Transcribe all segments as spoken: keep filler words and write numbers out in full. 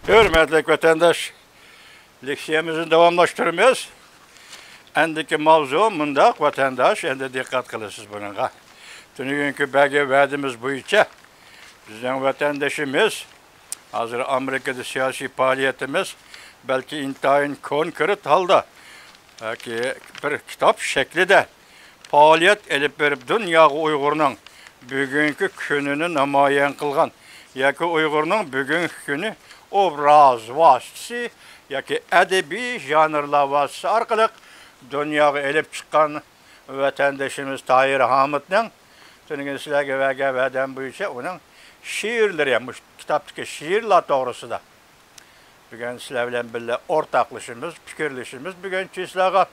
ھۆرمەتلىك ۋەتەنداش، لېكسىيەمىزنى داۋاملاشتۇرىمىز. ئەندىكى ماۋزۇ مۇنداق، ۋەتەنداش، ئەندى دىققەت قىلىسىز بۇنىڭغا. تۈنۈگۈنكى بەرگەن ۋەدىمىز بويىچە بىزنىڭ ۋەتەندىشىمىز، ھازىر ئامېرىكىدا سىياسىي پائالىيىتىمىز، بەلكى ئىنتايىن كونكرېت ھالدا ياكى بىر كىتاب شەكلىدە پائالىيەت ئېلىپ بېرىپ، دۇنياغا ئۇيغۇرنىڭ بۈگۈنكى كۈنىنى نامايان قىلغان ياكى ئۇيغۇرنىڭ بۈگۈنكى كۈنى ئوبراز ۋاسىتىسى ياكى ئەدەبىي ژانىرلار ۋاسىتىسى ئارقىلىق دۇنياغا ئېلىپ چىققان ۋەتەندىشىمىز تاھىر ھامۇتنىڭ، تۈنۈگۈن سىلەرگە بەرگەن ۋەدەم بويىچە ئۇنىڭ شېئىرلىرى، مۇشۇ كىتابتىكى شېئىرلار توغرىسىدا بۈگۈن سىلەر بىلەن بىللە ئورتاقلىشىمىز، پىكىرلىشىمىز. بۈگۈنچە سىلەرگە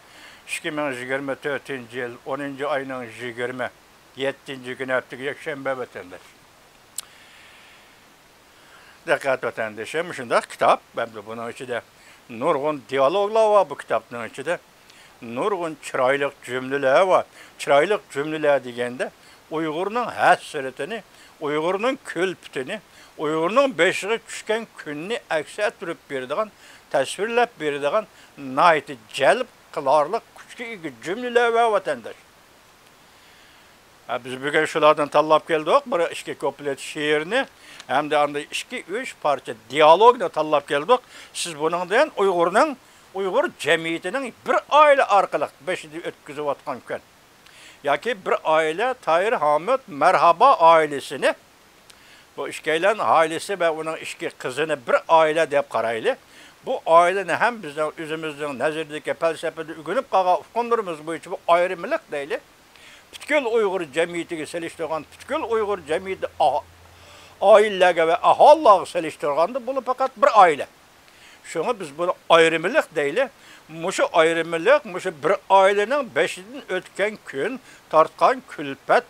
ئىككى مىڭ يىگىرمە تۆتىنچى يىل ئونىنچى ئاينىڭ يىگىرمە يەتتىنچى كۈنى، ھەپتىكى يەكشەنبە، ۋەتەنداش. دىققەت، ۋەتەندىشىم، مۇشۇنداق كىتاب. ئەمدى بۇنىڭ ئىچىدە نۇرغۇن دىيالوگلار بار بۇ كىتابنىڭ ئىچىدە. نۇرغۇن چىرايلىق جۈملىلەر بار. چىرايلىق جۈملىلەر دېگەندە، ئۇيغۇرنىڭ ھەسرىتىنى، ئۇيغۇرنىڭ كۈلپىتىنى، ئۇيغۇرنىڭ بېشىغا چۈشكەن كۈننى ئەكس ئەتتۈرۈپ بېرىدىغان، تەسۋىرلەپ بېرىدىغان ناھايىتى جەلپ قىلارلىق كۈچكە ئىگە جۈملىلەر ۋە ۋەتەنداش. ھە، بىز بۈگۈن شۇلاردىن تاللاپ كەلدۇق، بىر ئىككى كۇپلېت شېئىرنى، ھەمدە ئاندىن ئىككى، ئۈچ پارچە دىيالوگنى تاللاپ كەلدۇق. سىز بۇنىڭدىن ئۇيغۇرنىڭ، ئۇيغۇر جەمئىيىتىنىڭ بىر ئائىلە ئارقىلىق بېشىدىن ئۆتكۈزۈۋاتقان كۈن ياكى بىر ئائىلە تاھىر ھامۇت مەرھابا ئائىلىسىنى، بۇ ئىككىيلەن ئائىلىسى ۋە ئۇنىڭ ئىككى قىزىنى بىر ئائىلە دەپ قارايلى. بۇ ئائىلىنى ھەم بىزنىڭ ئۆزىمىزنىڭ نەزىرىدىكى پەلسەپىدە ئۆگىنىپ قالغان ئۇقۇملىرىمىز بويىچە بۇ ئايرىملىق دەيلى. پۈتكۈل ئۇيغۇر جەمئىيىتىگە سېلىشتۇرغان، پۈتكۈل ئۇيغۇر جەمئىيىتى ئا-، ئائىلىلەرگە ۋە ئاھالىلەرگە سېلىشتۇرغاندا بۇلار پەقەت بىر ئائىلە. شۇڭا بىز بۇنى ئايرىمىلىق دەيلى. مۇشۇ ئايرىمىلىق، مۇشۇ بىر ئائىلىنىڭ بېشىدىن ئۆتكەن كۈن، تارتقان كۈلپەت،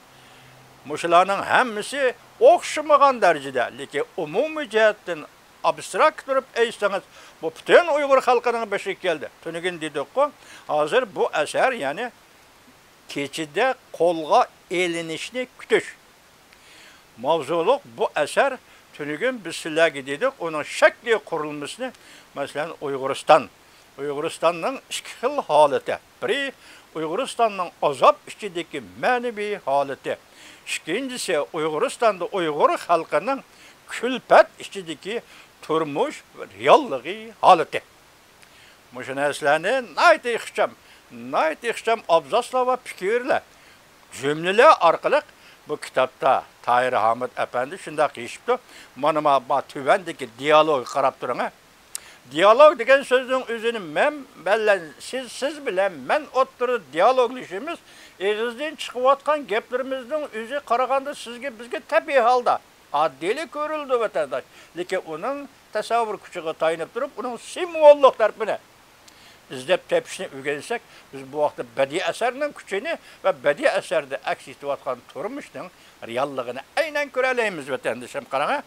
مۇشۇلارنىڭ ھەممىسى ئوخشىمىغان دەرىجىدە، لېكىن ئومۇمىي جەھەتتىن ئابستراكت تۇرۇپ ئېيتسىڭىز، بۇ پۈتۈن ئۇيغۇر خەلقىنىڭ بېشىغا كەلدى. تۈنۈگۈن دېدۇققۇ، ھازىر بۇ ئەسەر، يەنى كېچىدە قولغا ئېلىنىشنى كۈتۈش ماۋزۇلۇق بۇ ئەسەر، تۈنۈگۈن بىز سىلەرگە دېدۇق، ئۇنىڭ شەكلى قۇرۇلمىسىنى، مەسىلەن، ئۇيغۇرىستان، ئۇيغۇرىستاننىڭ ئىككى خىل ھالىتى. بىرى، ئۇيغۇرىستاننىڭ ئازاب ئىچىدىكى مەنىۋى ھالىتى. ئىككىنچىسى، ئۇيغۇرىستاندا ئۇيغۇر خەلقىنىڭ كۈلپەت ئىچىدىكى تۇرمۇش رېئاللىقى ھالىتى. مۇشۇ نەرسىلەرنى ناھايىتى ئىخچام، ناھايىتى ئىخچام ئابزاسلار ۋە پىكىرلەر، جۈملىلەر ئارقىلىق بۇ كىتابتا تاھىر ھامۇت ئەپەندى شۇنداق يېشىپتۇ. مانا، ما، ما تۆۋەندىكى دىيالوگغا قاراپ تۇرۇڭ، ھە. دىيالوگ دېگەن سۆزنىڭ ئۆزىنى مەن بىلەن سىز، سىز بىلەن مەن ئوتتۇرىدا دىيالوگلىشىمىز. ئېغىزدىن چىقىۋاتقان گەپلىرىمىزنىڭ ئۆزى قارىغاندا سىزگە، بىزگە تەبىئىي ھالدا ئاددىيلا كۆرۈلىدۇ، ۋەتەنداش. لېكىن ئۇنىڭ تەسەۋۋۇر كۈچىگە تايىنىپ تۇرۇپ، ئۇنىڭ سىمۋوللۇق تەرىپىنى ئىزدەپ تېپىشنى ئۆگەنسەك، بىز بۇ ۋاقىتتا بەدىئىي ئەسەرنىڭ كۈچىنى ۋە بەدىئىي ئەسەردە ئەكس ئېتىۋاتقان تۇرمۇشنىڭ رېئاللىقىنى ئەينەن كۆرەلەيمىز، ۋەتەندىشىم. قاراڭ، ھە.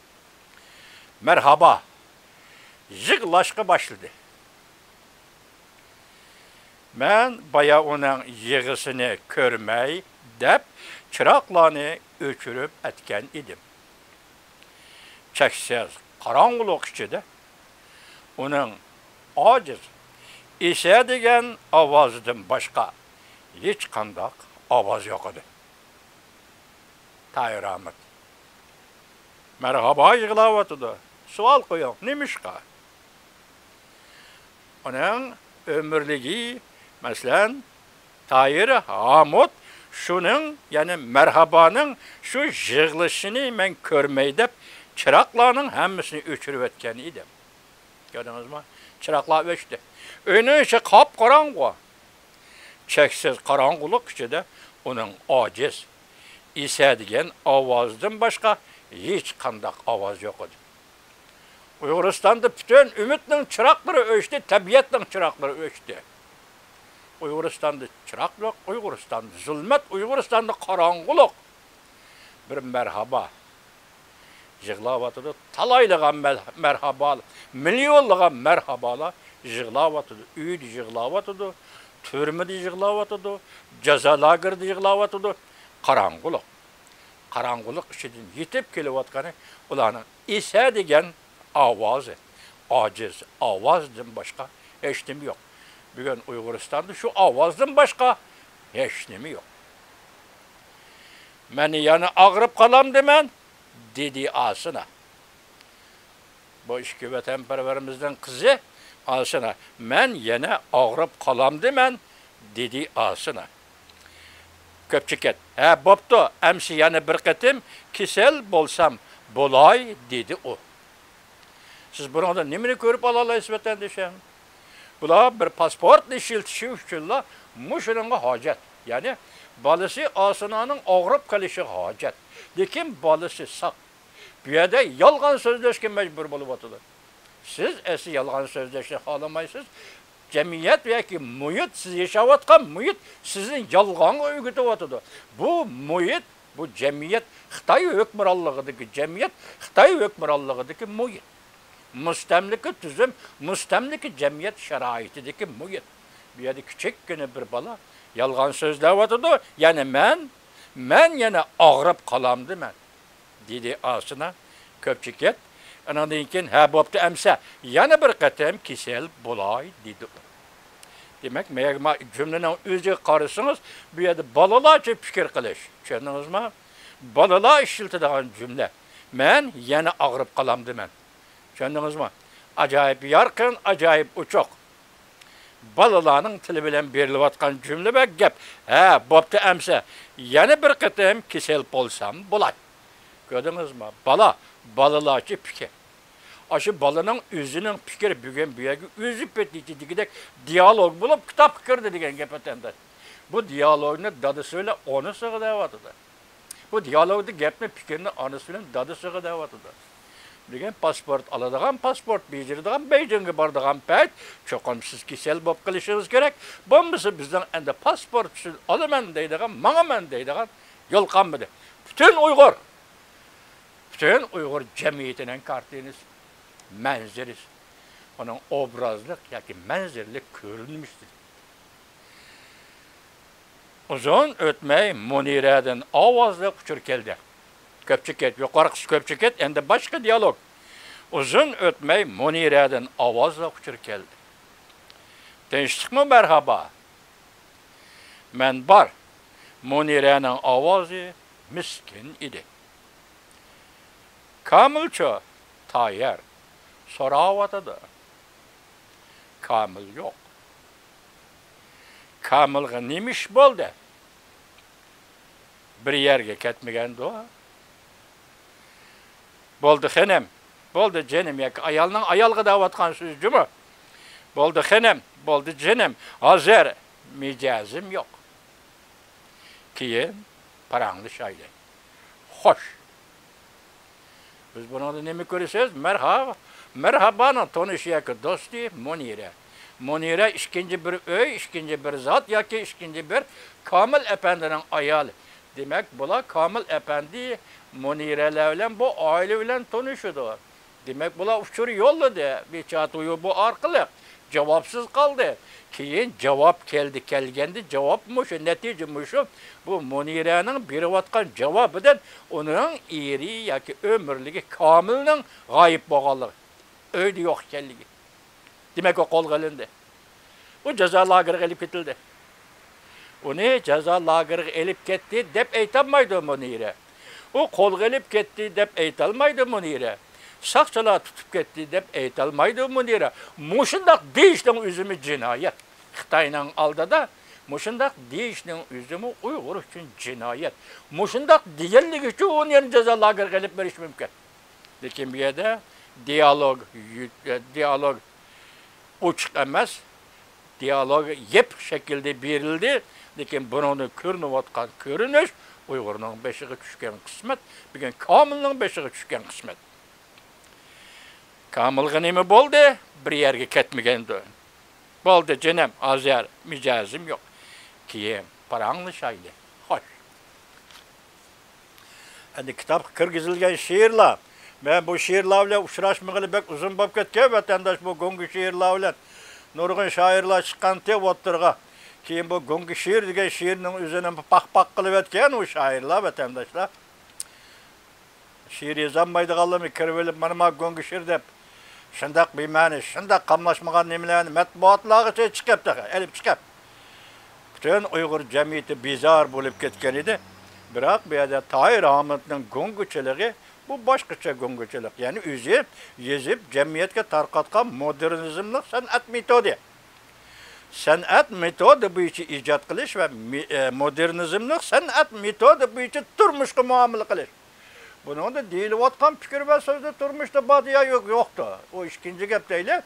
مەرھابا. يىغلاشقا باشلىدى. مەن بايا ئۇنىڭ يىغىسىنى كۆرمەي دەپ، چىراغلارنى ئۆچۈرۈپ ئەتكەن ئىدىم. چەكسىز قاراڭغۇلۇق ئىچىدە ئۇنىڭ ئاجىز، ئېسەدىگەن ئاۋازىدىن باشقا ھېچقانداق ئاۋاز يوق ئىدى. تاھىر ھامۇت. مەرھابا يىغلاۋاتىدۇ. سوئال قويۇڭ، نېمىشقا؟ ئۇنىڭ ئۆمۈرلۈكى، مەسىلەن، تاھىر ھامۇت شۇنىڭ، يەنى مەرھابانىڭ شۇ يىغلىشىنى مەن كۆرمەي دەپ، چىراغلارنىڭ ھەممىسىنى ئۆچۈرۈۋەتكەن ئىدىم. كۆردىڭىزمۇ؟ چىراغلار ئۆچتى. ئۆينىڭ ئىچى قاپقاراڭغۇ. چەكسىز قاراڭغۇلۇق ئىچىدە ئۇنىڭ ئاجىز، ئېسەدىگەن ئاۋازىدىن باشقا ھېچقانداق ئاۋاز يوق ئىدى. ئۇيغۇرىستاندا پۈتۈن ئۈمىدنىڭ چىراغلىرى ئۆچتى، تەبىئەتنىڭ چىراغلىرى ئۆچتى. ئۇيغۇرىستاندا چىراغ يوق، ئۇيغۇرىستاندا زۇلمەت، ئۇيغۇرىستاندا قاراڭغۇلۇق. بىر مەرھابا يىغلاۋاتىدۇ. تالايلىغان مەل-، مەرھابا، مىليونلىغان مەرھابالار يىغلاۋاتىدۇ. ئۆيدە يىغلاۋاتىدۇ، تۈرمىدە يىغلاۋاتىدۇ، جازا لاگېرىدا يىغلاۋاتىدۇ. قاراڭغۇلۇق. قاراڭغۇلۇق ئىچىدىن يېتىپ كېلىۋاتقىنى ئۇلارنىڭ ئېسەدىگەن ئاۋازى، ئاجىز ئاۋازدىن باشقا ھېچنېمە يوق. بۈگۈن ئۇيغۇرىستاندا شۇ ئاۋازدىن باشقا ھېچنېمە يوق. مەن يەنە ئاغرىپ قالامدىمەن، دېدى ئاسىنا. بۇ ئىككى ۋەتەنپەرۋىرىمىزنىڭ قىزى ئاسىنا، مەن يەنە ئاغرىپ قالامدىمەن، دېدى ئاسىنا. كۆپچىكەت، ھە، بوپتۇ، ئەمسە يەنە بىر قېتىم كېسەل بولسام بولاي، دېدى ئۇ. سىز بۇنىڭدا نېمىنى كۆرۈپ ئالالايسىز، ۋەتەندىشىم؟ بۇلار بىر پاسپورتنى ئىشلىتىشى ئۈچۈنلا مۇشۇنىڭغا ھاجەت. يەنى بالىسى ئاسىنانىڭ ئاغرىپ قېلىشىغا ھاجەت. لېكىن بالىسى ساق. بۇ يەردە يالغان سۆزلەشكە مەجبۇر بولۇۋاتىدۇ. سىز ئەسلى يالغان سۆزلەشنى خالىمايسىز. جەمئىيەت ياكى مۇھىت، سىز ياشاۋاتقان مۇھىت سىزنى يالغانغا ئۆگىتىۋاتىدۇ. بۇ مۇھىت، بۇ جەمئىيەت، خىتاي ھۆكمرانلىقىدىكى جەمئىيەت، خىتاي ھۆكمرانلىقىدىكى مۇھىت. مۇستەملىكە تۈزۈم، مۇستەملىكە جەمئىيەت شارائىتىدىكى مۇھىت. بۇ يەردە كىچىككىنە بىر بالا يالغان سۆزلەۋاتىدۇ. يەنى مەن، مەن يەنە ئاغرىپ قالامدىمەن، دېدى ئاسىنا كۆپچىكەت. ئانىڭدىن كېيىن، ھە، بوپتۇ ئەمسە، يەنە بىر قېتىم كېسەل بولاي، دېدى ئۇ. دېمەك، مەيەگە ما جۈملىنىڭ ئۆزىگە قارىسىڭىز، بۇ يەردە بالىلارچە پىكىر قىلىش. چۈشەندىڭىزمۇ؟ بالىلار ئىشلىتىدىغان جۈملە. مەن يەنە ئاغرىپ قالامدىمەن. چۈشەندىڭىزمۇ؟ ئاجايىپ يارقىن، ئاجايىپ ئوچۇق. بالىلارنىڭ تىلى بىلەن بېرىلىۋاتقان جۈملە ۋە گەپ. ھە، بوپتۇ ئەمسە، يەنە بىر قېتىم كېسەل بولسام بولاي. كۆردىڭىزمۇ؟ بالا، بالىلارچە پىكىر. ئاشۇ بالىنىڭ ئۆزىنىڭ پىكرى بۈگۈن بۇ يەرگە ئۆزى پېتى دېگۈدەك دىيالوگ بولۇپ كىتابقا كىردى دېگەن گەپ، ۋەتەنداش. بۇ دىيالوگنى دادىسى بىلەن ئانىسىغا دەۋاتىدۇ. بۇ دىيالوگدا گەپنى، پىكىرنى ئانىسى بىلەن دادىسىغا دەۋاتىدۇ. بۈگۈن پاسپورت ئالىدىغان، پاسپورت بېجىرىدىغان، بېيجىڭغا بارىدىغان پەيت، چوقۇم سىز كېسەل بولۇپ قېلىشىڭىز كېرەك. بولمىسا بىزنىڭ ئەمدى پاسپورت ئۈچۈن ئالىمەن دەيدىغان، ماڭىمەن دەيدىغان يول قالمىدى. پۈتۈن ئۇيغۇر، پۈتۈن ئۇيغۇر جەمئىيىتىنىڭ كارتىنىسى، مەنزىرىسى، ئۇنىڭ ئوبرازلىق ياكى مەنزىرىلىك كۆرۈنمىشى. ئۇزۇن ئۆتمەي مۇنىرەدىن ئاۋازلىق ئۇچۇر كەلدى. كۆپچىكەت، يۇقىرىقىسى كۆپچىكەت، ئەمدى باشقا دىيالوگ. ئۇزۇن ئۆتمەي مۇنىرەدىن ئاۋازلىق ئۇچۇر كەلدى. تىنچلىقمۇ، مەرھابا؟ مەن بار. مۇنىرەنىڭ ئاۋازى مىسكىن ئىدى. كامىلچۇ؟ تايەر سوراۋاتىدۇ. كامىل يوق. كامىلغا نېمە ئىش بولدى؟ بىر يەرگە كەتمىگەندۇ؟ بولدى خېنىم، بولدى جېنىم، ياكى ئايالنىڭ ئايالغا دەۋاتقان سۆزى جۇمۇ. بولدى خېنىم، بولدى جېنىم، ھازىر مىجەزىم يوق. كېيىن پاراڭلىشايلى. خوش. بىز بۇنىڭدا نېمە كۆرىسىز؟ مەرھا-، مەرھابانىڭ تونۇشى ياكى دوستى مۇنىرە. مۇنىرە ئىككىنچى بىر ئۆي، ئىككىنچى بىر زات ياكى ئىككىنچى بىر كامىل ئەپەندىنىڭ ئايالى. دېمەك، بۇلار كامىل ئەپەندى مۇنىرەلەر بىلەن، بۇ ئائىلە بىلەن تونۇشىدۇ. دېمەك، بۇلار ئۇچۇر يوللىدى، ۋېچات ۋېيبو ئارقىلىق. جاۋابسىز قالدى. كېيىن جاۋاب كەلدى، كەلگەندە جاۋاب مۇشۇ، نەتىجە مۇشۇ. بۇ مۇنىرەنىڭ بېرىۋاتقان جاۋابىدىن ئۇنىڭ ئېرى ياكى ئۆمۈرلۈكى كامىلنىڭ غايىب بولغانلىقى، ئۆيدە يوق ئىكەنلىكى. دېمەك، ئۇ قولغا ئېلىندى. ئۇ جازا لاگېرىغا ئېلىپ كېتىلدى. ئۇنى جازا لاگېرىغا ئېلىپ كەتتى دەپ ئېيتالمايدۇ مۇنىرە. ئۇ قولغا ئېلىپ كەتتى دەپ ئېيتالمايدۇ مۇنىرە. ساقچىلار تۇتۇپ كەتتى دەپ ئېيتالمايدۇ مۇنىرە. مۇشۇنداق دېيىشنىڭ ئۆزىمۇ جىنايەت. خىتاينىڭ ئالدىدا مۇشۇنداق دېيىشنىڭ ئۆزىمۇ ئۇيغۇر ئۈچۈن جىنايەت. مۇشۇنداق دېگەنلىكى ئۈچۈن ئۇنى يەنە جازا لاگېرىغا ئېلىپ بېرىش مۇمكىن. لېكىن بۇ يەردە دىيالوگ، دىيالوگ ئوچۇق ئەمەس، دىيالوگ يېپىق شەكىلدە بېرىلدى. لېكىن بۇنىڭدىن كۆرۈنۈۋاتقان كۆرۈنۈش ئۇيغۇرنىڭ بېشىغا چۈشكەن قىسمەت، بۈگۈن كامىلنىڭ بېشىغا چۈشكەن قىسمەت. كامىلغا نېمە بولدى؟ بىر يەرگە كەتمىگەندۇ؟ بولدى جېنىم، ھازىر مىجەزىم يوق. كېيىن پاراڭلىشايلى. خوش. ئەمدى كىتابقا كىرگۈزۈلگەن شېئىرلار. مەن بۇ شېئىرلار بىلەن ئۇچراشمىغىلى بەك ئۇزۇن بولۇپ كەتكەن، ۋەتەنداش، بۇ گۇڭگا شېئىرلار بىلەن. نۇرغۇن شائىرلار چىققانتى ئوتتۇرىغا. كېيىن بۇ گۇڭگا شېئىر دېگەن شېئىرنىڭ ئۆزىنى پاخ-پاخ قىلىۋەتكەن ئۇ شائىرلار، ۋەتەنداشلار. شېئىر يازالمايدىغانلىرىمۇ كىرىۋېلىپ، مانا، ما گۇڭگا شېئىر دەپ، شۇنداق بىمەنە، شۇنداق قاملاشمىغان نېمىلەرنى مەتبۇئاتلارغىچە چىقىپ تېخى، ئېلىپ چىقىپ، پۈتۈن ئۇيغۇر جەمئىيىتى بىزار بولۇپ كەتكەن ئىدى. بىراق بۇ يەردە تاھىر ھامۇتنىڭ گۇڭگىچىلىقى، بۇ باشقىچە گۇڭگىچىلىق. يەنى ئۆزى يېزىپ، جەمئىيەتكە تارقاتقان مودېرنىزملىق سەنئەت مېتودى. سەنئەت مېتودى بويىچە ئىجاد قىلىش ۋە مې-، ئە، مودېرنىزملىق سەنئەت مېتودى بويىچە تۇرمۇشقا مۇئامىلە قىلىش. بۇنىڭدا دېيىلىۋاتقان پىكىر ۋە سۆزلەر تۇرمۇشتا بار يا يوق، يوقتۇ. ئۇ ئىككىنچى گەپ دەيلى.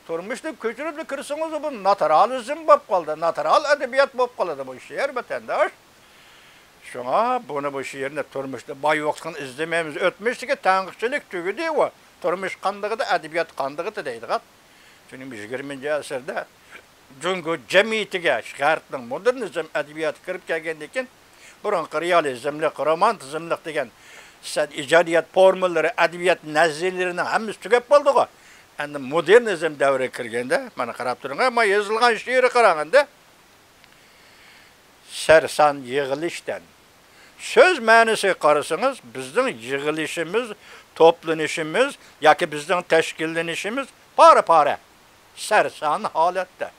تۇرمۇشتا كۆچۈرۈپلا كىرسىڭىز، بۇ ناتۇرالىزم بولۇپ قالدى، ناتۇرال ئەدەبىيات بولۇپ قالىدۇ بۇ شېئىر، ۋەتەنداش. شۇڭا بۇنى، بۇ شېئىرنى تۇرمۇشتا بار يوقلۇقىنى ئىزدىمەيمىز. ئۆتمۈشتىكى تەڭشىلىك تۈگىدى ئۇ. تۇرمۇش قاندىقىدى، ئەدەبىيات قاندىقىدى دەيدىغان. چۈنكى يىگىرمىنچى ئەسىردە جۇڭگو جەمئىيىتىگە غەربنىڭ مودېرنىزم ئەدەبىياتى كىرىپ كەلگەندىن كېيىن، بۇرۇنقى رېئالىزملىق، رومانتىزملىق دېگەن سەن ئىجادىيەت فورمىلىرى، ئەدەبىيات نەزەرىيەلىرىنىڭ ھەممىسى تۈگەپ بولدىغۇ. ئەمدى مودېرنىزم دەۋرىگە كىرگەندە، مانا قاراپ تۇرۇڭ، مانا يېزىلغان شېئىرگە قاراڭ ئەمدى. سەرسان يىغىلىشتىن. سۆز مەنىسىگە قارىسىڭىز، بىزنىڭ يىغىلىشىمىز، توپلىنىشىمىز ياكى بىزنىڭ تەشكىللىنىشىمىز پارە-پارە، سەرسان ھالەتتە.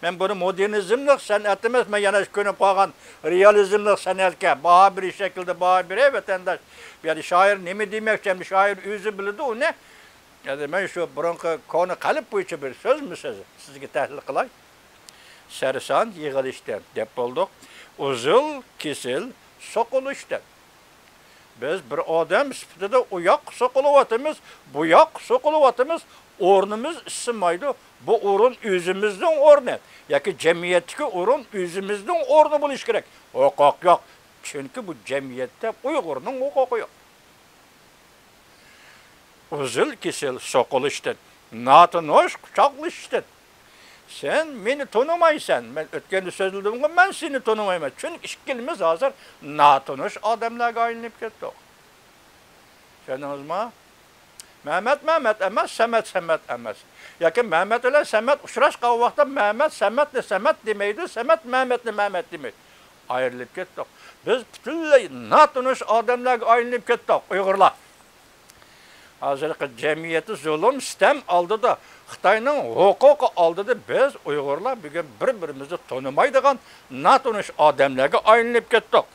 مەن بۇنى مودېرنىزملىق سەنئەت ئەمەس، مەن يەنە كۆنۈپ قالغان رېئالىزملىق سەنئەتكە باھا بېرىش شەكلىدە باھا بېرەي، ۋەتەنداش. بۇ يەردە شائىر نېمە دېمەكچى، ئەمدى شائىر ئۆزى بىلىدۇ ئۇنى. يەنى مەن شۇ بۇرۇنقى كونا قەلب بويىچە بىر سۆزمۇ سۆز سىزگە تەھلىل قىلاي. سەرسان يىغىلىشتىن دەپ بولدۇق. ئۇزۇل كېسىل سوقۇلۇشتىن. بىز بىر ئادەم سۈپىتىدە ئۇ ياققا سوقۇلۇۋاتىمىز، بۇ ياققا سوقۇلۇۋاتىمىز، ئورنىمىز ئىسسىمايدۇ. بۇ ئورۇن ئۆزىمىزنىڭ ئورنى ياكى جەمئىيەتتىكى ئورۇن ئۆزىمىزنىڭ ئورنى بولۇشى كېرەك. ھوقۇق يوق. چۈنكى بۇ جەمئىيەتتە ئۇيغۇرنىڭ ھوقۇقى يوق. ئۇزۇل كېسىل سوقۇلۇشتىن، ناتونۇش قۇچاقلىشىشتىن. سەن مېنى تونۇمايسەن، مەن ئۆتكەندە سۆزلىدىمغۇ، مەن سېنى تونۇمايمەن. چۈنكى ئىككىلىمىز ھازىر ناتونۇش ئادەملەرگە ئايلىنىپ كەتتۇق. چۈشەندىڭىزمۇ؟ مەمەت مەمەت ئەمەس، سەمەت سەمەت ئەمەس. ياكى مەمەت بىلەن سەمەت ئۇچراشقان ۋاقىتتا مەمەت سەمەتنى سەمەت دېمەيدۇ، سەمەت مەمەتنى مەمەت دېمەيدۇ. ئايرىلىپ كەتتۇق. بىز پۈتۈنلەي ناتونۇش ئادەملەرگە ئايلىنىپ كەتتۇق، ئۇيغۇرلار. ھازىرقى جەمئىيەتتە زۇلۇم، سىتەم ئالدىدا، خىتاينىڭ ھوقۇقى ئالدىدا بىز ئۇيغۇرلار بۈگۈن بىر-بىرىمىزنى تونۇمايدىغان ناتونۇش ئادەملەرگە ئايلىنىپ كەتتۇق.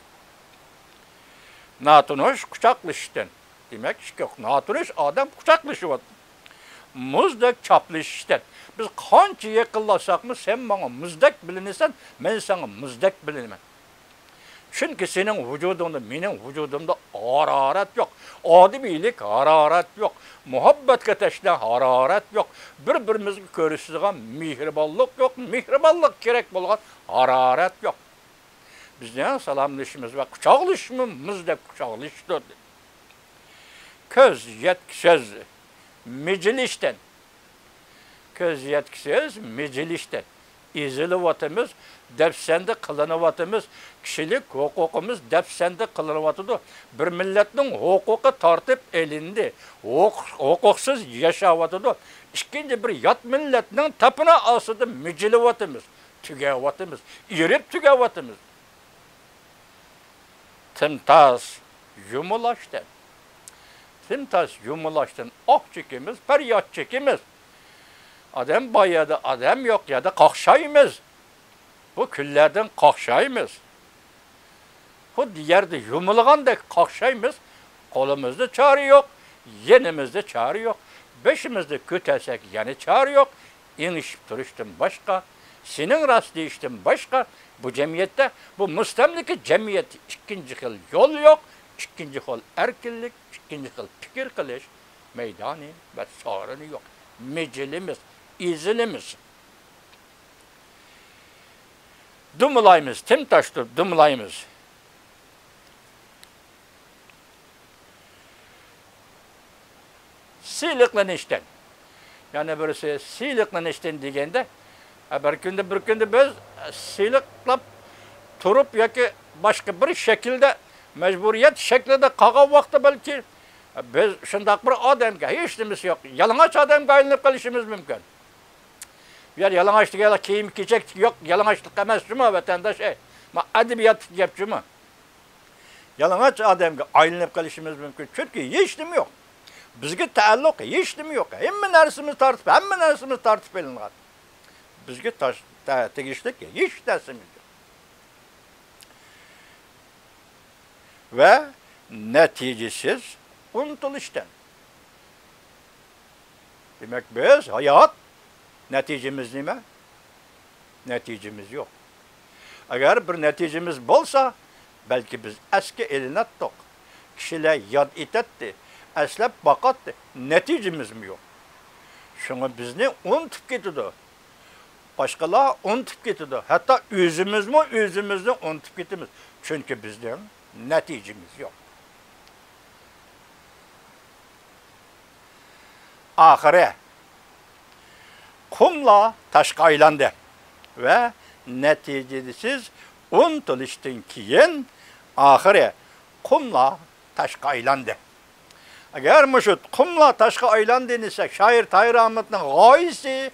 ناتونۇش قۇچاقلىشىشتىن. دېمەك، ئىككى ناتونۇش ئادەم قۇچاقلىشىۋاتىدۇ. مۇزدەك چاپلىشىشتىن. بىز قانچە يېقىنلاشساقمۇ، سەن ماڭا مۇزدەك بىلىنىسەن، مەن ساڭا مۇزدەك بىلىنىمەن. چۈنكى سېنىڭ ۋۇجۇدۇڭدا، مېنىڭ ۋۇجۇدۇمدا ھارارەت يوق، ئادىمىيلىك ھارارەت يوق، مۇھەببەتكە تەشنا ھارارەت يوق، بىر-بىرىمىزگە كۆرسىتىدىغان مېھرىبانلىق يوق، مېھرىبانلىق كېرەك بولغان ھارارەت يوق. بىزنىڭ سالاملىشىشىمىز ۋە قۇچاقلىشىشىمىز مۇزدەك قۇچاقلىشىشتۇر. كۆز يەتكۈسىز مىجىلىشتىن. كۆز يەتكۈسىز مىجىلىشتىن. ئېزىلىۋاتىمىز، دەپسەندە قىلىنىۋاتىمىز. كىشىلىك ھوقۇقىمىز دەپسەندە قىلىنىۋاتىدۇ. بىر مىللەتنىڭ ھوقۇقى تارتىپ ئېلىندى. ھوق-، ھوقۇقسىز ياشاۋاتىدۇ. ئىككىنچى بىر يات مىللەتنىڭ تاپىنى ئاستىدا مىجىلىۋاتىمىز. تۈگەۋاتىمىز. ئېرىپ تۈگەۋاتىمىز. تىمتاس يۇمۇلاشتىن. تىمتاس يۇمۇلاشتىن ئاھ چېكىمىز، پەرياد چېكىمىز. ئادەم بار يەردە ئادەم يوق يەردە قاقشايمىز. بۇ كۈنلەردىن قاقشايمىز. خۇددى يەردە يۇمۇلغاندەك قاقشايمىز. قولىمىزدا چارە يوق، يېنىمىزدا چارە يوق. بېشىمىزنى كۆتەرسەك يەنە چارە يوق. ئېڭىشىپ تۇرۇشتىن باشقا، سېنىڭ راست دېيىشتىن باشقا، بۇ جەمئىيەتتە، بۇ مۇستەملىكە جەمئىيەتتە ئىككىنچى خىل يول يوق، ئىككىنچى خىل ئەركىنلىك، ئىككىنچى خىل پىكىر قىلىش مەيدانى ۋە سورۇنى يوق. مىجىلىمىز، ئېزىلىمىز. دۇمىلايمىز، تىمتاس تۇرۇپ دۇمىلايمىز. سىلىقلىنىشتىن. يەنە بىرسى سىلىقلىنىشتىن دېگەندە، بىر كۈندە، بىر كۈندە بىز سىلىقلاپ تۇرۇپ ياكى باشقا بىر شەكىلدە مەجبۇرىيەت شەكلىدە قالغان ۋاقىتتا بەلكى بىز شۇنداق بىر ئادەمگە، ھېچ نېمىسى يوق، يالىڭاچ ئادەمگە ئايلىنىپ قېلىشىمىز مۇمكىن. بۇ يەر يالىڭاچ دېگەنلەر كىيىم-كېچەك يوق، يالىڭاچلىق ئەمەس جۇمۇ، ۋەتەنداش، ئەي، ما ئەدەبىياتلىق گەپ جۇمۇ. يالىڭاچ ئادەمگە ئايلىنىپ قېلىشىمىز مۇمكىن، چۈنكى ھېچنېمە يوق. بىزگە تەئەللۇق ھېچنېمە يوق. ھەممە نەرسىمىز تارتىپ، ھەممە نەرسىمىز تارتىپ ئېلىنغان. بىزگە تاش-، تە-، تېگىشلىك ھېچ نەرسىمىز يوق. ۋە نەتىجىسىز ئۇنتۇلۇشتىن. دېمەك، بىز ھايات، نەتىجىمىز نېمە؟ نەتىجىمىز يوق. ئەگەر بىر نەتىجىمىز بولسا، بەلكى بىز ئەسكە ئېلىناتتۇق. كىشىلەر ياد ئېتەتتى، ئەسلەپ باقاتتى. نەتىجىمىزمۇ يوق. شۇڭا بىزنى ئۇنتۇپ كېتىدۇ. باشقىلار ئۇنتۇپ كېتىدۇ. ھەتتا ئۆزىمىزمۇ ئۆزىمىزنى ئۇنتۇپ كېتىمىز. چۈنكى بىزنىڭ نەتىجىمىز يوق. ئاخىرى، قۇملار تاشقا ئايلاندى ۋە نەتىجىسىز ئۇنتۇلۇشتىن كېيىن، ئاخىرى قۇملار تاشقا ئايلاندى. ئەگەر مۇشۇ قۇملار تاشقا ئايلاندى دېسەك، شائىر تاھىر ئاھمەتنىڭ غايىسى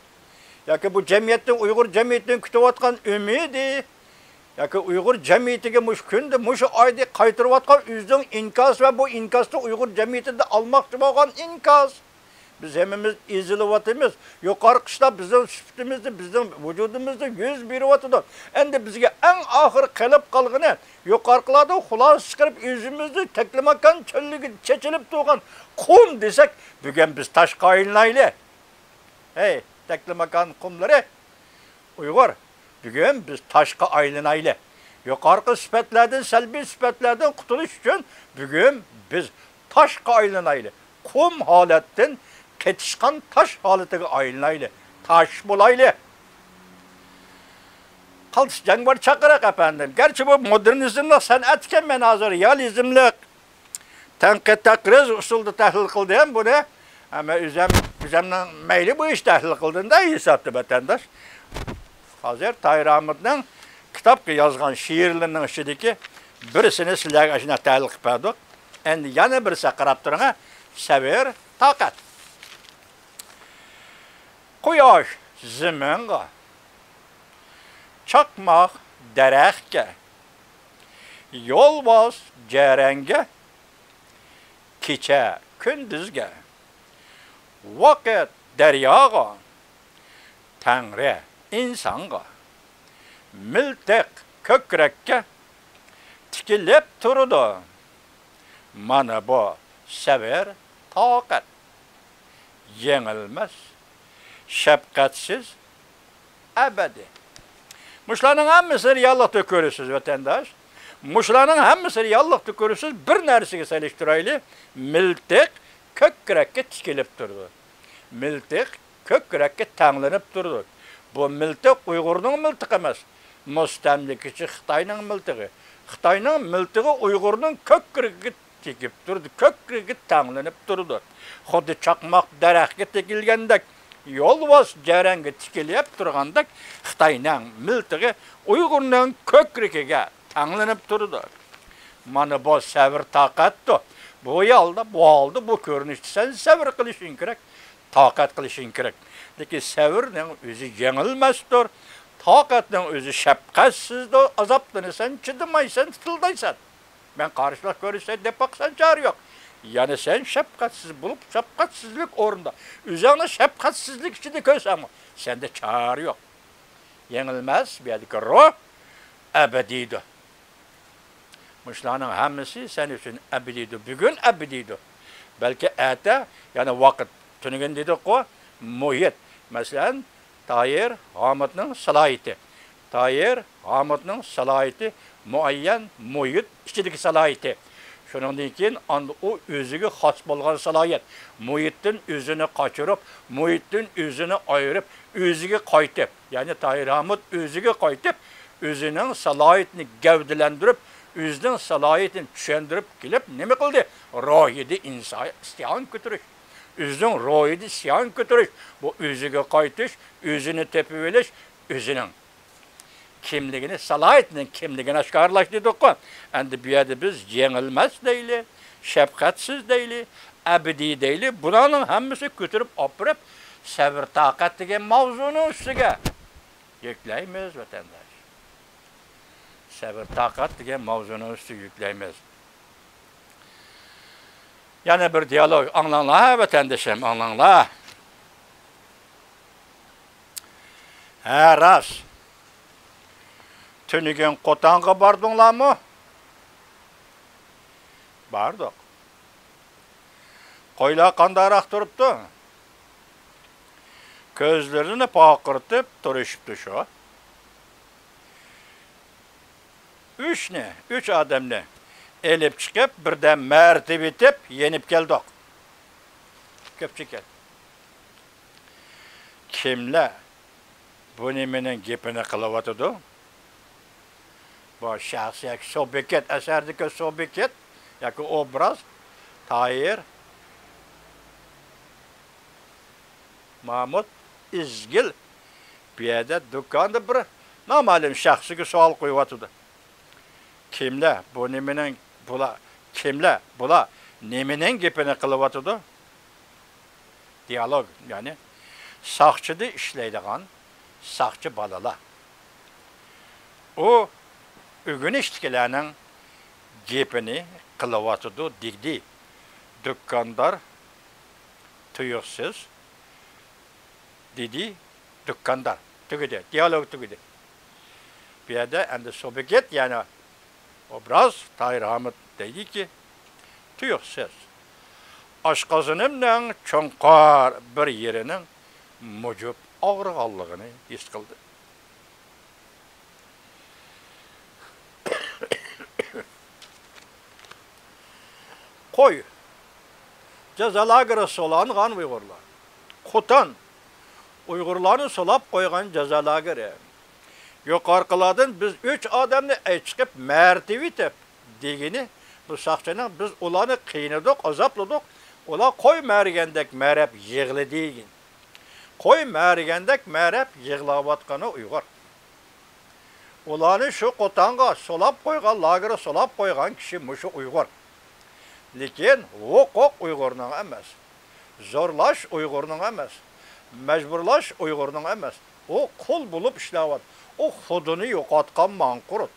ياكى بۇ جەمئىيەتنىڭ، ئۇيغۇر جەمئىيىتىنىڭ كۈتۈۋاتقان ئۈمىدى ياكى ئۇيغۇر جەمئىيىتىگە مۇشۇ كۈندە، مۇشۇ ئايدا قايتۇرۇۋاتقان ئۆزىنىڭ ئىنكاسى ۋە بۇ ئىنكاستا ئۇيغۇر جەمئىيىتىدە ئالماقچى بولغان ئىنكاس. بىز ھەممىمىز ئېزىلىۋاتىمىز. يۇقىرىقى ئىشلار بىزنىڭ سۈپىتىمىزدە، بىزنىڭ ۋۇجۇدىمىزدا يۈز بېرىۋاتىدۇ. ئەمدى بىزگە ئەڭ ئاخىرى قېلىپ قالغىنى، يۇقىرىقىلاردىن خۇلاسە چىقىرىپ، ئۆزىمىزنى تەكلىماكان چۆللۈكىدە چېچىلىپ تۇرغان قۇم دېسەك، بۈگۈن بىز تاشقا ئايلىنايلى. ھەي، تەكلىماكان قۇملىرى، ئۇيغۇر، بۈگۈن بىز تاشقا ئايلىنايلى. يۇقىرىقى سۈپەتلەردىن، سەلبىي سۈپەتلەردىن قۇتۇلۇش ئۈچۈن بۈگۈن بىز تاشقا ئايلىنايلى. قۇم ھالەتتىن قېتىشقان تاش ھالىتىگە ئايلىنايلى. تاش بولايلى. قالتىس جەڭ بار چاقىرىق، ئەپەندىم. گەرچە بۇ مودېرنىزملىق سەنئەت ئىكەن، مەن ھازىر رېئالىزملىق تەنقىد تەقرىز ئۇسۇلدا تەھلىل قىلدىم بۇنى. ھە، مەن ئۆزەم، ئۆزەمنىڭ مەيلى بويىچە تەھلىل قىلدىم-دە، ھېسابتا ۋەتەنداش. ھازىر تاھىر ئاھمەتنىڭ كىتابقا يازغان شېئىرلىرىنىڭ ئىچىدىكى بىرسىنى سىلەرگە ئاشۇنداق تەھلىل قىلىپ بەردۇق. ئەمدى يەنە بىرسى، قاراپ تۇرۇڭ، ھە. سەۋر، تاقەت. قۇياش زېمىنغا، چاقماق دەرەخكە، يولۋاس جەرەڭگە، كېچە كۈندۈزگە، ۋاقىت دەرياغا، تەڭرى ئىنسانغا، مىلتىق كۆكرەككە تىكىلىپ تۇرىدۇ. مانا بۇ سەۋر، تاقەت. يېڭىلمەس، شەپقەتسىز، ئەبەدىي. مۇشۇلارنىڭ ھەممىسىنى رېئاللىقتا كۆرىسىز، ۋەتەنداش. مۇشۇلارنىڭ ھەممىسىنى رېئاللىقتا كۆرىسىز. بىر نەرسىگە سېلىشتۇرايلى. مىلتىق كۆكرەككە تىكىلىپ تۇرىدۇ. مىلتىق كۆكرەككە تەڭلىنىپ تۇرىدۇ. بۇ مىلتىق ئۇيغۇرنىڭ مىلتىقى ئەمەس. مۇستەملىكىچى خىتاينىڭ مىلتىقى. خىتاينىڭ مىلتىقى ئۇيغۇرنىڭ كۆكرىكىگە تېگىپ تۇرىدۇ، كۆكرىكىگە تەڭلىنىپ تۇرىدۇ. خۇددى چاقماق دەرەخكە تېگىلگەندەك، يولۋاس جەرەڭگە تىكىلىپ تۇرغاندەك، خىتاينىڭ مىلتىقى ئۇيغۇرنىڭ كۆكرىكىگە تەڭلىنىپ تۇرىدۇ. مانا بۇ سەۋر تاقەتتۇر. بۇ ھالدا، بۇ ھالدا، بۇ كۆرۈنۈشتە سەن سەۋر قىلىشىڭ كېرەك، تاقەت قىلىشىڭ كېرەك. لېكىن سەۋرنىڭ ئۆزى يېڭىلمەستۇر. تاقەتنىڭ ئۆزى شەپقەتسىزدۇر. ئازابلىنىسەن، چىدىمايسەن، تىتىلدايسەن. مەن قارشىلىق كۆرسەتسەم دەپ باقساڭ چارە يوق. يەنە سەن شەپقەتسىز بولۇپ، شەپقەتسىزلىك ئورنىدا ئۆزۈڭنى شەپقەتسىزلىك ئىچىدە كۆرسەڭمۇ، سەندە چارە يوق. يېڭىلمەس بۇ يەردىكى روھ، ئەبەدىيدۇر. مۇشۇلارنىڭ ھەممىسى سەن ئۈچۈن ئەبەدىيدۇر. بۈگۈن ئەبەدىيدۇر. بەلكى ئەتە، يەنى ۋاقىت، تۈنۈگۈن دېدۇققۇ، مۇھىت. مەسىلەن، تاھىر ھامۇتنىڭ سالاھىيىتى. تاھىر ھامۇتنىڭ سالاھىيىتى مۇئەييەن مۇھىت ئىچىدىكى سالاھىيىتى. شۇنىڭدىن كېيىن ئاندىن ئۇ ئۆزىگە خاس بولغان سالاھىيەت. مۇھىتتىن ئۆزىنى قاچۇرۇپ، مۇھىتتىن ئۆزىنى ئايرىپ، ئۆزىگە قايتىپ، يەنى تاھىر ھامۇت ئۆزىگە قايتىپ، ئۆزىنىڭ سالاھىيىتىنى گەۋدىلەندۈرۈپ، ئۆزىنىڭ سالاھىيىتىنى چۈشەندۈرۈپ كېلىپ نېمە قىلدى؟ روھىدا ئىنسا-، ئىسيان كۆتۈرۈش. ئۆزىنىڭ روھىدا ئىسيان كۆتۈرۈش. بۇ ئۆزىگە قايتىش، ئۆزىنى تېپىۋېلىش، ئۆزىنىڭ كىملىكىنى، سالاھىيىتىنىڭ كىملىكىنى ئاشكارىلاش دېدۇققۇ. ئەمدى بۇ يەردە بىز يېڭىلمەس دەيلى، شەپقەتسىز دەيلى، ئەبەدىي دەيلى. بۇلارنىڭ ھەممىسى كۆتۈرۈپ ئاپىرىپ، سەۋر تاقەت دېگەن ماۋزۇنىڭ ئۈستىگە يۈكلەيمىز، ۋەتەنداش. سەۋر تاقەت دېگەن ماۋزۇنىڭ ئۈستىگە يۈكلەيمىز. يەنە بىر دىيالوگ ئاڭلاڭلار، ۋەتەندىشىم، ئاڭلاڭلار. ھە، راست. تۈنۈگۈن قوتانغا باردىڭلارمۇ؟ باردۇق. قويلار قانداقراق تۇرۇپتۇ؟ كۆزلىرىنى پارقىرىتىپ تۇرۇشۇپتۇ شۇ. ئۈچنى، ئۈچ ئادەمنى ئېلىپ چىقىپ، بىردەم مەرتىۋىتىپ يېنىپ كەلدۇق. كۆپچىكەن. كىملەر بۇ نېمىنىڭ گېپىنى قىلىۋاتىدۇ؟ بۇ شەخس ياكى سۇبيېكت، ئەسەردىكى سۇبيېكت ياكى ئوبراز، تاھىر، مامۇت، ئىزگىل. بۇ يەردە دۇكاندا بىر نامەلۇم شەخسكە سوئال قويۇۋاتىدۇ. كىملەر بۇ نېمىنىڭ، بۇلار، كىملەر بۇلار نېمىنىڭ گېپىنى قىلىۋاتىدۇ؟ دىيالوگ، يەنى ساقچىدا ئىشلەيدىغان ساقچى بالىلار. ئۇ ئۆگىنىشتىكىلەرنىڭ گېپىنى قىلىۋاتىدۇ، دېدى. دۇكاندار تۇيۇقسىز دېدى، دۇكاندار. تۈگىدى، دىيالوگ تۈگىدى. بۇ يەردە ئەمدى سۇبيېكت، يەنى ئوبراز تاھىر ھامۇت دەيدىكى، تۇيۇقسىز ئاشقازىنىمنىڭ چوڭقار بىر يېرىنىڭ مۇجۇپ ئاغرىغانلىقىنى ھېس قىلدىم. قوي. جازا لاگېرى سولانغان ئۇيغۇرلار. قوتان. ئۇيغۇرلارنى سولاپ قويغان جازا لاگېرى. يۇقىرىقىلاردىن بىز ئۈچ ئادەمنى ئەي چىقىپ مەرتىۋىتىپ دېگىنى، بۇ ساقچىنىڭ، بىز ئۇلارنى قىينىدۇق، ئازابلىدۇق، ئۇلار قوي مەرىگەندەك مەرەپ يىغلىدى دېگىن. قوي مەرىگەندەك مەرەپ يىغلاۋاتقىنى ئۇيغۇر. ئۇلارنى شۇ قوتانغا سولاپ قويغان، لاگېرغا سولاپ قويغان كىشى مۇشۇ ئۇيغۇر. لېكىن ھوقۇق ئۇيغۇرنىڭ ئەمەس. زورلاش ئۇيغۇرنىڭ ئەمەس. مەجبۇرلاش ئۇيغۇرنىڭ ئەمەس. ئۇ قۇل بولۇپ ئىشلەۋاتىدۇ. ئۇ خۇدىنى يوقاتقان ماڭقۇرت.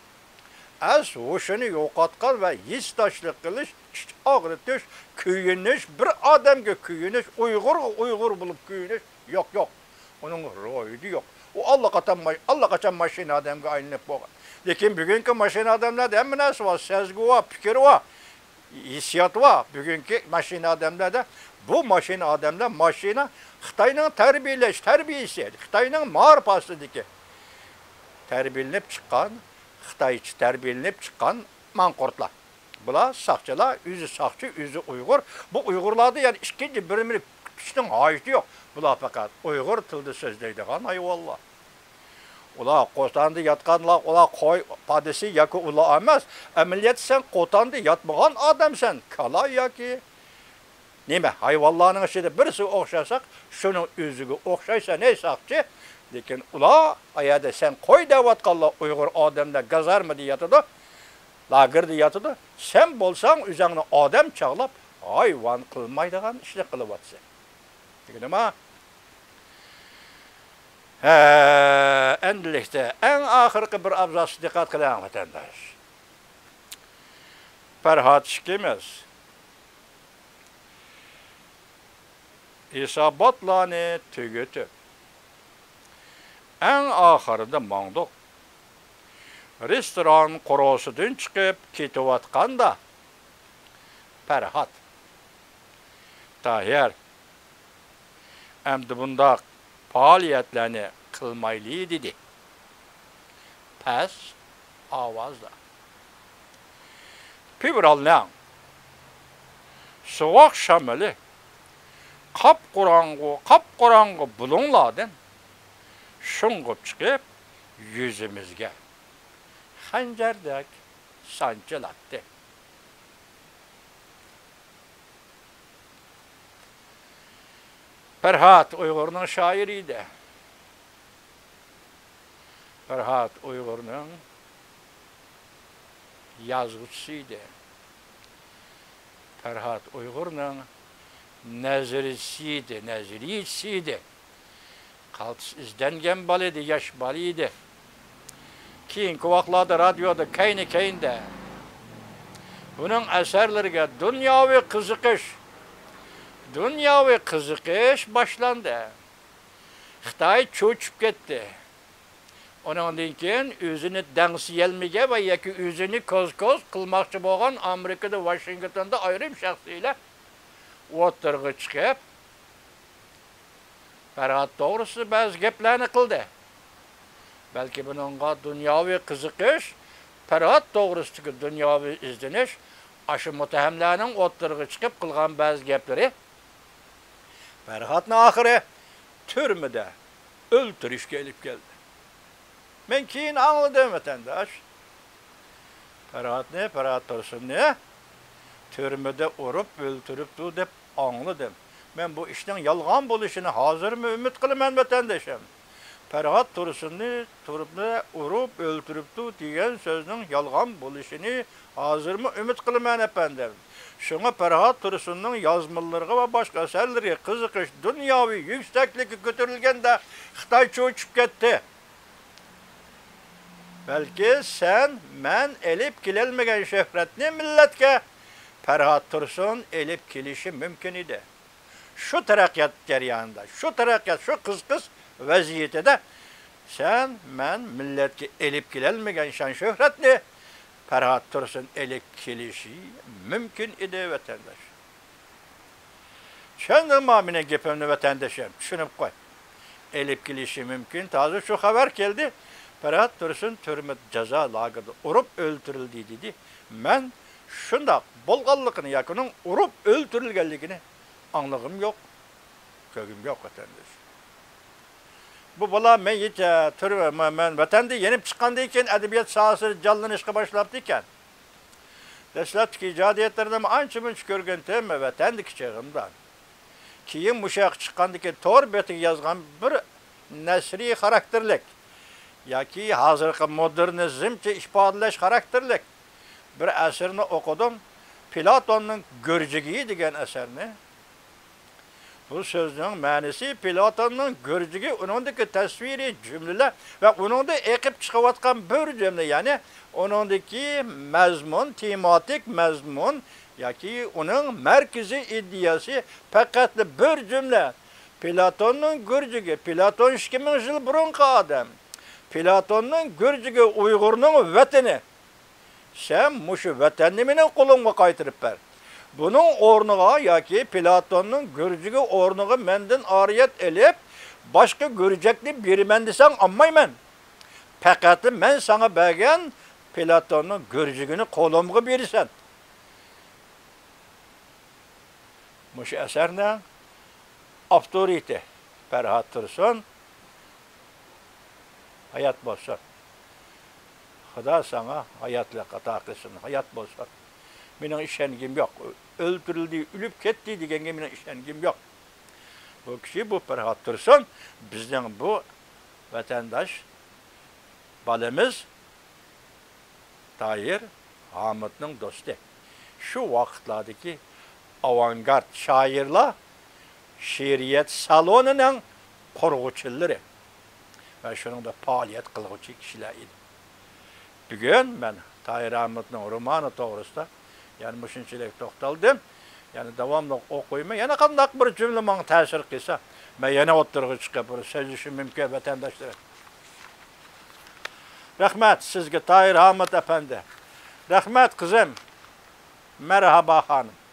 ئەس ھوشىنى يوقاتقان ۋە ھېسداشلىق قىلىش، ئىچ ئاغرىتىش، كۆيۈنۈش، بىر ئادەمگە كۆيۈنۈش، ئۇيغۇرغا ئۇيغۇر بولۇپ كۆيۈنۈش، يوق، يوق. ئۇنىڭ روھىدا يوق. ئۇ ئاللىقاچان ما-، ئاللىقاچان ماشىنا ئادەمگە ئايلىنىپ بولغان. لېكىن بۈگۈنكى ماشىنا ئادەملەردە ھەممە نەرسە بار، سەزگۈ بار، پىكىر بار، ھېسسىيات بار. بۈگۈنكى ماشىنا ئادەملەردە، بۇ ماشىنا ئادەملەر ماشىنا خىتاينىڭ تەربىيەلەش تەربىيىسى، خىتاينىڭ مائارىپ ئاستىدىكى تەربىيەلىنىپ چىققان، خىتايچە تەربىيەلىنىپ چىققان ماڭقۇرتلار. بۇلار ساقچىلار، ئۆزى ساقچى، ئۆزى ئۇيغۇر. بۇ ئۇيغۇرلاردا يەنە ئىككىنچى بىرىنى كۈتۈشنىڭ ھاجىتى يوق. بۇلار پەقەت ئۇيغۇر تىلىدا سۆزلەيدىغان ھايۋانلار. ئۇلار قوتاندا ياتقانلار، ئۇلار قوي پادىسى ياكى ئۇلار ئەمەس. ئەمەلىيەتتە سەن قوتاندا ياتمىغان ئادەمسەن، كالا ياكى نېمە، ھايۋانلارنىڭ ئىچىدە بىرسىگە ئوخشىساق، شۇنىڭ ئۆزىگە ئوخشايسەن، ھەي ساقچى. لېكىن ئۇلار، ئايەردە سەن قوي دەۋاتقانلار ئۇيغۇر ئادەملەر گازارمىدا ياتىدۇ، لاگېردا ياتىدۇ. سەن بولساڭ ئۆزۈڭنى ئادەم چاغلاپ، ھايۋان قىلمايدىغان ئىشنى قىلىۋاتىسەن. دېگىنىما؟ ھە، ئەمدىلىكتە ئەڭ ئاخىرقى بىر ئابزاسقا دىققەت قىلىڭ، ۋەتەنداش. پەرھات ئىككىمىز ھېساباتلارنى تۈگىتىپ، ئەڭ ئاخىرىدا ماڭدۇق. رېستوران قورۇسىدىن چىقىپ كېتىۋاتقاندا، پەرھات، تاھىر، ئەمدى بۇنداق پائالىيەتلەرنى قىلمايلى، دېدى پەس ئاۋازدا. فېۋرالنىڭ سوغۇق شامىلى قاپقاراڭغۇ، قاپقاراڭغۇ بۇلۇڭلاردىن شۇڭغۇپ چىقىپ، يۈزىمىزگە خەنجەردەك سانچىلاتتى. پەرھات ئۇيغۇرنىڭ شائىرى ئىدى. پەرھات ئۇيغۇرنىڭ يازغۇچىسى ئىدى. پەرھات ئۇيغۇرنىڭ نەزەرىيىچىسى ئىدى، نەزەرىيىچىسى ئىدى. قالتىس ئىزدەنگەن بالا ئىدى، ياش بالا ئىدى. كېيىنكى ۋاقىتلاردا رادىيودا كەينى-كەينىدە ئۇنىڭ ئەسەرلىرىگە دۇنياۋى قىزىقىش، دۇنياۋى قىزىقىش باشلاندى. خىتاي چۆچۈپ كەتتى. ئۇنىڭدىن كېيىن ئۆزىنى دەڭسىيەلمىگەن ۋە ياكى ئۆزىنى كوز-كوز قىلماقچى بولغان ئامېرىكىدا، ۋاشىنگتوندا ئايرىم شەخسىيلەر ئوتتۇرىغا چىقىپ، پەرھات توغرىسىدا بەزى گەپلەرنى قىلدى. بەلكى بۇنىڭغا دۇنياۋى قىزىقىش، پەرھات توغرىسىدىكى دۇنياۋى ئىزدىنىش ئاشۇ مۇتتەھەملەرنىڭ ئوتتۇرىغا چىقىپ قىلغان بەزى گەپلىرى پەرھاتنى ئاخىرى تۈرمىدە ئۆلتۈرۈشكە ئېلىپ كەلدى. مەن كېيىن ئاڭلىدىم، ۋەتەنداش. پەرھاتنى، پەرھات تۇرسۇننى تۈرمىدە ئۇرۇپ ئۆلتۈرۈپتۇ دەپ ئاڭلىدىم. مەن بۇ ئىشنىڭ يالغان بولۇشىنى ھازىرمۇ ئۈمىد قىلىمەن، ۋەتەندىشىم. پەرھات تۇرسۇننى تۈرمىدە ئۇرۇپ ئۆلتۈرۈپتۇ دېگەن سۆزنىڭ يالغان بولۇشىنى ھازىرمۇ ئۈمىد قىلىمەن، ئەپەندىم. شۇڭا پەرھات تۇرسۇننىڭ يازمىلىرىغا ۋە باشقا ئەسەرلىرىگە قىزىقىش دۇنياۋى يۈكسەكلىككە كۆتۈرۈلگەندە خىتاي چۆچۈپ كەتتى. بەلكى سەن، مەن ئېلىپ كېلەلمىگەن شۆھرەتنى مىللەتكە پەرھات تۇرسۇن ئېلىپ كېلىشى مۇمكىن ئىدى. شۇ تەرەققىيات جەريانىدا، شۇ تەرەققىيات، شۇ قىزىقىش ۋەزىيىتىدە سەن، مەن مىللەتكە ئېلىپ كېلەلمىگەن شان-شۆھرەتنى پەرھات تۇرسۇن ئېلىپ كېلىشى مۇمكىن ئىدى، ۋەتەنداش. چۈشەندىڭما مېنىڭ گېپىمنى، ۋەتەندىشىم؟ چۈشىنىپ قوي. ئېلىپ كېلىشى مۇمكىن. ھازىر شۇ خەۋەر كەلدى، پەرھات تۇرسۇن تۈرمە جازا لاگېرىدا ئۇرۇپ ئۆلتۈرۈلدى دېدى. مەن شۇنداق بولغانلىقىنى ياكى ئۇنىڭ ئۇرۇپ ئۆلتۈرۈلگەنلىكىنى ئاڭلىغۇم يوق، كۆرگۈم يوق، ۋەتەندىشىم. بۇ بالا مەيىت، ئە، تۈر-، مە-، مەن ۋەتەندە يېنىپ چىققاندىن كېيىن ئەدەبىيات ساھەسى جانلىنىشقا باشلاپتىكەن. دەسلەپتىكى ئىجادىيەتلىرىنى ئانچە-مۇنچە كۆرگەنتىم ۋەتەندىكى چېغىمدا. كېيىن مۇشۇ ياققا چىققاندىن كېيىن تور بېتىگە يازغان بىر نەسرىي خاراكتېرلىك ياكى ھازىرقى مودېرنىزمچە ئىپادىلەش خاراكتېرلىك بىر ئەسىرنى ئوقۇدۇم. پلاتوننىڭ گۈرجىكى دېگەن ئەسەرنى. بۇ سۆزنىڭ مەنىسى پلاتوننىڭ گۈرجىكى، ئۇنىڭدىكى تەسۋىرىي جۈملىلەر ۋە ئۇنىڭدىن ئېقىپ چىقىۋاتقان بىر جۈملە، يەنى ئۇنىڭدىكى مەزمۇن، تېماتىك مەزمۇن ياكى ئۇنىڭ مەركىزىي ئىدىيەسى پەقەتلا بىر جۈملە. پلاتوننىڭ گۈرجىكى، پلاتون ئىككى مىڭ يىل بۇرۇنقى ئادەم. پلاتوننىڭ گۈرجىكى ئۇيغۇرنىڭ ۋەتىنى. سەن مۇشۇ ۋەتەننى مېنىڭ قولۇمغا قايتۇرۇپ بەر. بۇنىڭ ئورنىغا ياكى پلاتوننىڭ گۈرجىكى ئورنىغا مەندىن ئارىيەت ئېلىپ، باشقا گۈرجەكنى بېرىمەن دېسەڭ ئالمايمەن. پەقەتلا مەن ساڭا بەرگەن پلاتوننىڭ گۈرجىكىنى قولۇمغا بېرىسەن. مۇشۇ ئەسەرنىڭ ئاپتورىتى پەرھات تۇرسۇن. ھايات بولسۇن. خۇدا ساڭا ھاياتلىق ئاتا قىلسۇن. ھايات بولسۇن. مېنىڭ ئىشەنگۈم يوق. ئۆلتۈرۈلدى، ئۆلۈپ كەتتى دېگەنگە مېنىڭ ئىشەنگۈم يوق. بۇ كىشى، بۇ پەرھات تۇرسۇن بىزنىڭ بۇ ۋەتەنداش بالىمىز. تاھىر ھامۇتنىڭ دوستى. شۇ ۋاقىتلاردىكى ئاۋانگارت شائىرلار شېئىرىيەت سالونىنىڭ قۇرغۇچىلىرى ۋە شۇنىڭدا پائالىيەت قىلغۇچى كىشىلەر ئىدى. بۈگۈن مەن تاھىر ھامۇتنىڭ رومانى توغرىسىدا يەنە مۇشۇنچىلىك توختالدىم. يەنە داۋاملىق ئوقۇيمەن. يەنە قانداق بىر جۈملە ماڭا تەسىر قىلسا، مەن يەنە ئوتتۇرىغا چىقىپ بىر سۆزلىشىم مۇمكىن، ۋەتەنداشلىرىم. رەھمەت سىزگە، تاھىر ھامۇت ئەپەندى. رەھمەت، قىزىم. مەرھابا، خانىم.